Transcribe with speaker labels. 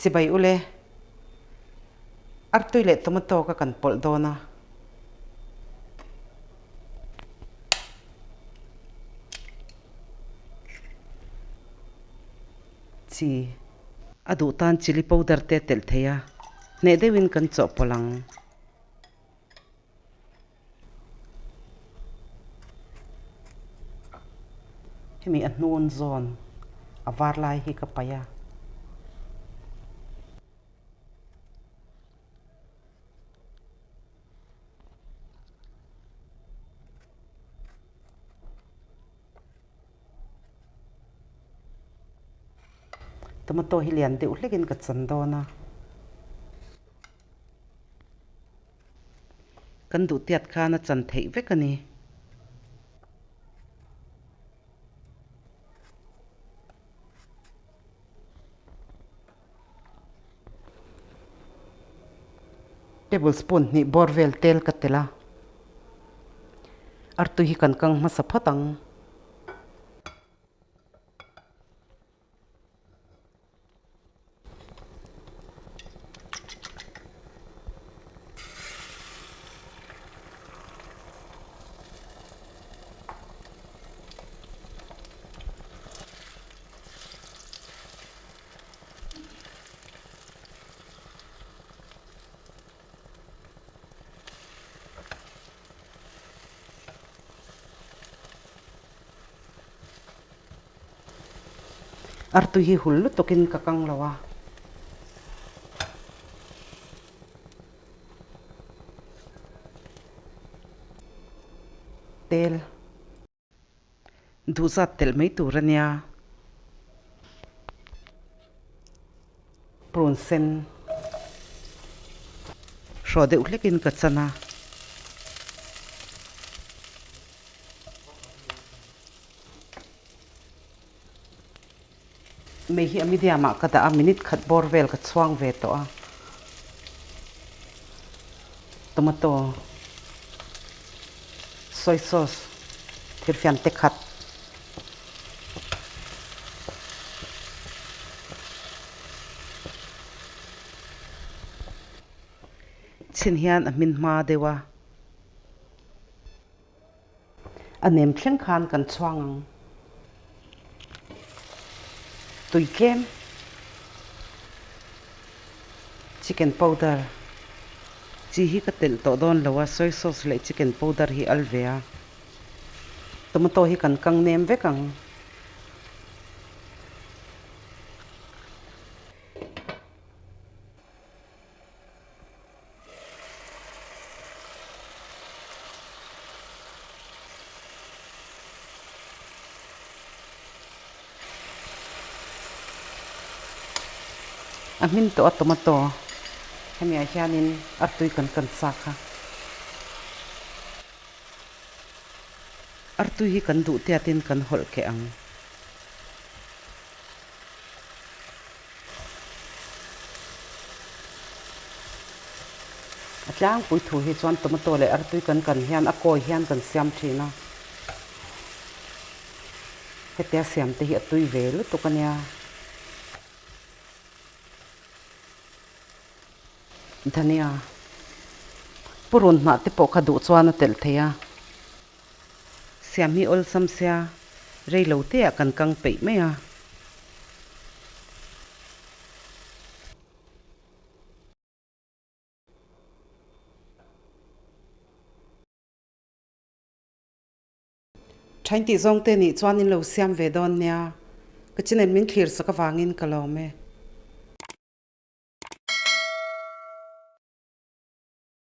Speaker 1: Chibai ule. Artui leh tomato ka kan pawlh dawn a. Chi a duh tan chilli powder te telh thei a, hneh deuhin kan chawhpawlh ang. Hemi a hnun zawn a var lai hi ka paih a. Tomato hi lian deuh hlekin ka chan dawn a. Kan duh tiat khan a chan theih vek a ni. Tablespoon hnih bawr vel tel ka telh a, artui hi kan kang hmasa phawt ang. Artui hi hul lutukin ka kang lo a. Tel. Duh zat telh mai tur a nia. Prun sen hrawh deuh hlekin ka chan a. Mei hi a medium ah ka dah a, minute khat bawr vel ka chhuang ve tawh a. Tomato, soy sauce, thirfian te khat. Chhin hian a hmin hma deuh a. A nem thleng khan kan chhuang ang. Tui tlem, chicken powder, chi hi ka telh tawh dawn lo a, soy sauce leh chicken powder hi al ve a. Tomato hi kan kang nem vek ang. A hmin tawh a tomato hemi ah hianin artui kan kan sa kha. Artui hi kan duh tiatin kan hawlh keh ang. A tlangpui thu hi chuan tomato leh artui kan kan hian a kawi hian kan siam thin a, hetia siam te hi a tui ve lutuk a nia. Dhania purun hnah te pawh kha duh chuan a telh thei a. Siam hi awlsam sia rei lo te ah kan kang peih mai a. Thain tih zawng te nih chuan in lo siam ve dawn nia. Ka channel min thlir sak avangin ka lawm e.